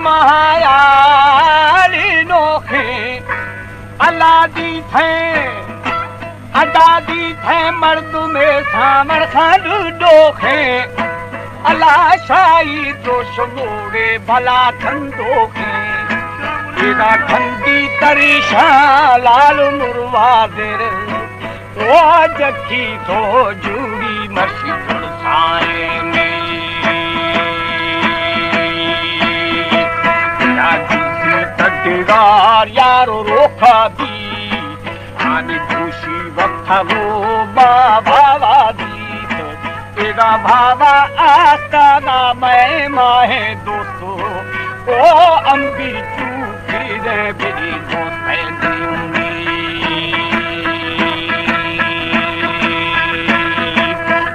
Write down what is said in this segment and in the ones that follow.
آیالی نوخیں اللہ دیتھیں، ادا دیتھیں مردمے سامر خان ڈوخیں، اللہ شاہی تو شموڑے بلا کھندوخیں۔ ایدا کھندی تریشاں لال مروادر، واجکی تو جوڑی مرشی ترسائیں۔ یا جیسی تڈگار یار روکا بی، آنی دوشی وقت ہمو بابا وادی۔ ایدا بابا آستانا مئے ماہیں دوستو، او امبی چوکی دے بری دوست دیمی۔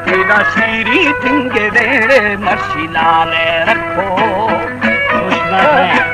ایدا شیری تنگے دیڑے مرشی لالے رکھو۔ خوش بات ہے۔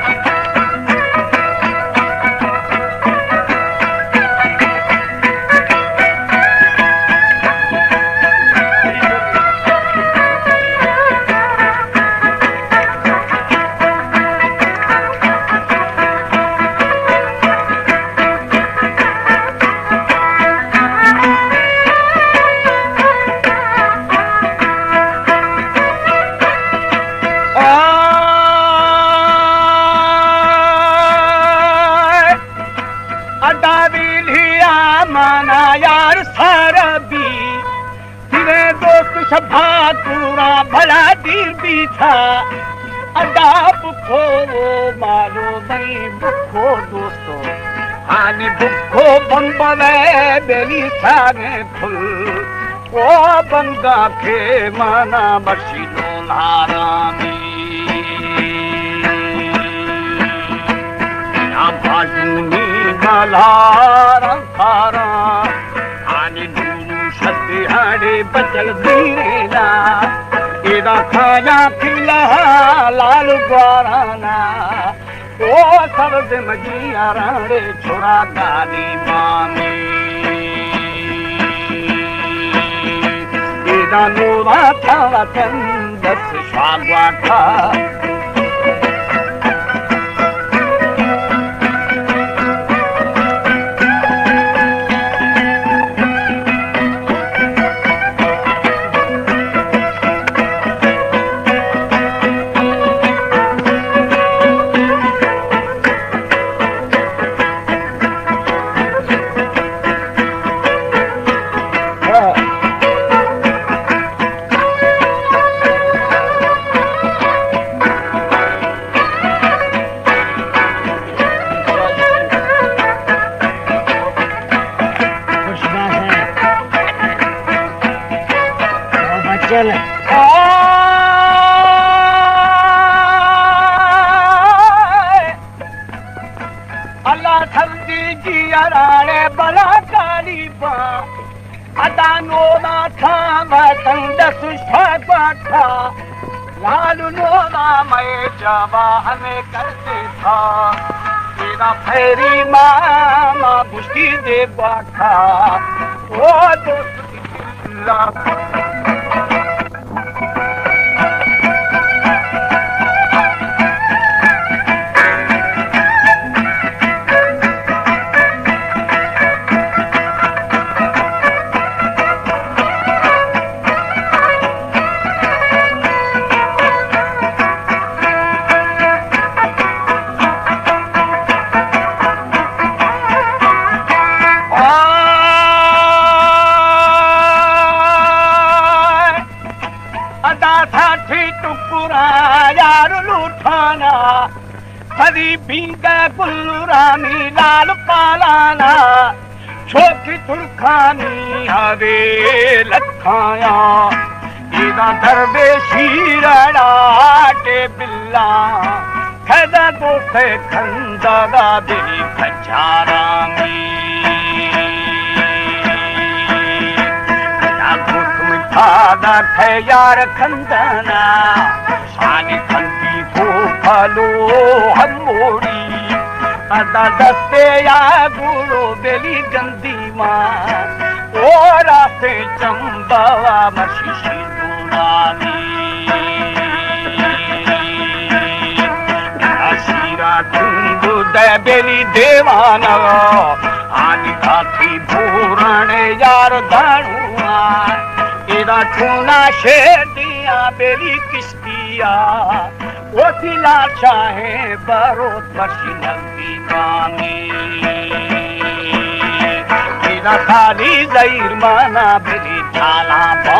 ادا ویلیا مانا یار سارا بی، تیرے دوست شبا پورا بھلا دیر بیتا۔ ادا بکھو مالو بئی بکھو دوستو، ہانی بکھو بمبلے بیلی سانے پھل۔ او بندہ کے مانا مرشی لولارامی۔ یا بازونی مالارا تارا، آنی نورو شد ہاڑے بچل دینا۔ ایدا کھایا کلا لال گوارانا۔ او سبز مجی آرانڑے چھڑا دانی مامی۔ ایدا نورا تھا وطن دس شاگواٹا۔ خوش بات ہے۔ بچل۔ اللہ سمجھی جی اراڑے بلا کالی با۔ ادا نونا تھا وطن دس شاگواٹا، لال نونا مئے جاوا ہمیں کرتے تھا۔ تیرا پھیری ماما بشتی دے گواٹا، او دوست کی اللہ۔ ادا ساٹھی ٹکرا یار لوٹانا، سری بینگا گلرانی لال پالانا، چوکی ترکانی ہرے لکھایا، ایدا درویشی رڑاٹے بلا۔ کھدا دوست کھندا دا دلی کچارانی۔ یا گوتم تھادا کھے یار کھندنا، آنی کھندی کو پھلو ہم موڑی۔ ادا دستے یا گوڑو بلی گندی ماں، او راستے چمبوا مشیشی دونانی۔ دے بیلی دیوانہ، آنی داتی بوران یار دانو آ۔ ایرا چونا شیر دیاں بیلی کشتیا، او دلا چاہیں بروت بشی نزدیکانی۔ ایرا خالی زہیر مانا بیلی جالا با۔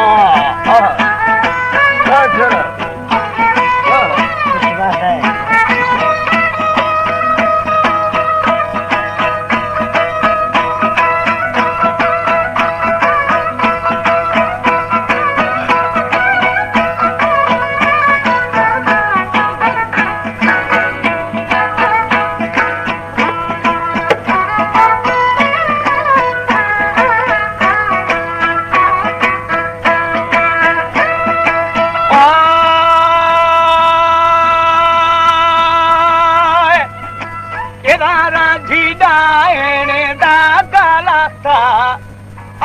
ادارہ جی ڈائنے دا گالاتا،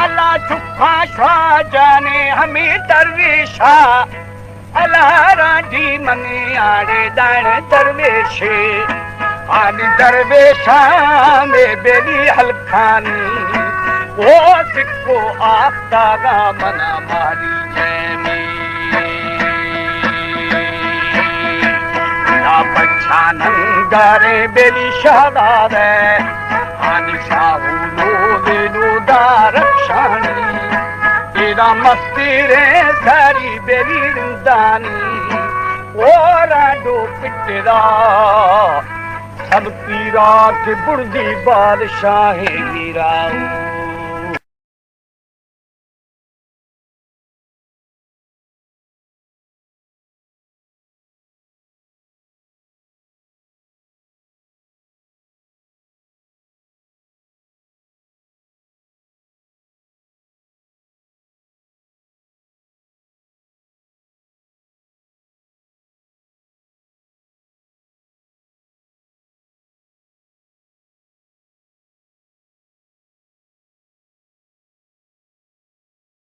اللہ چکا شاہ جانے ہمیں درویشا۔ الارا جی منی آڑے دائنے درویشے، آنی درویشاں میں بیلی ہلکانی، او سکو آفتاگا منا ماری جیمی۔ یا بچانن گارے بیلی شہدادے، آنی شاہو لو ویلو دارکشانی، ایدا مستیریں ساری بیلی رندانی، او رانڈو پٹدا سب پیرا کے بڑدی بادشاہ میرا۔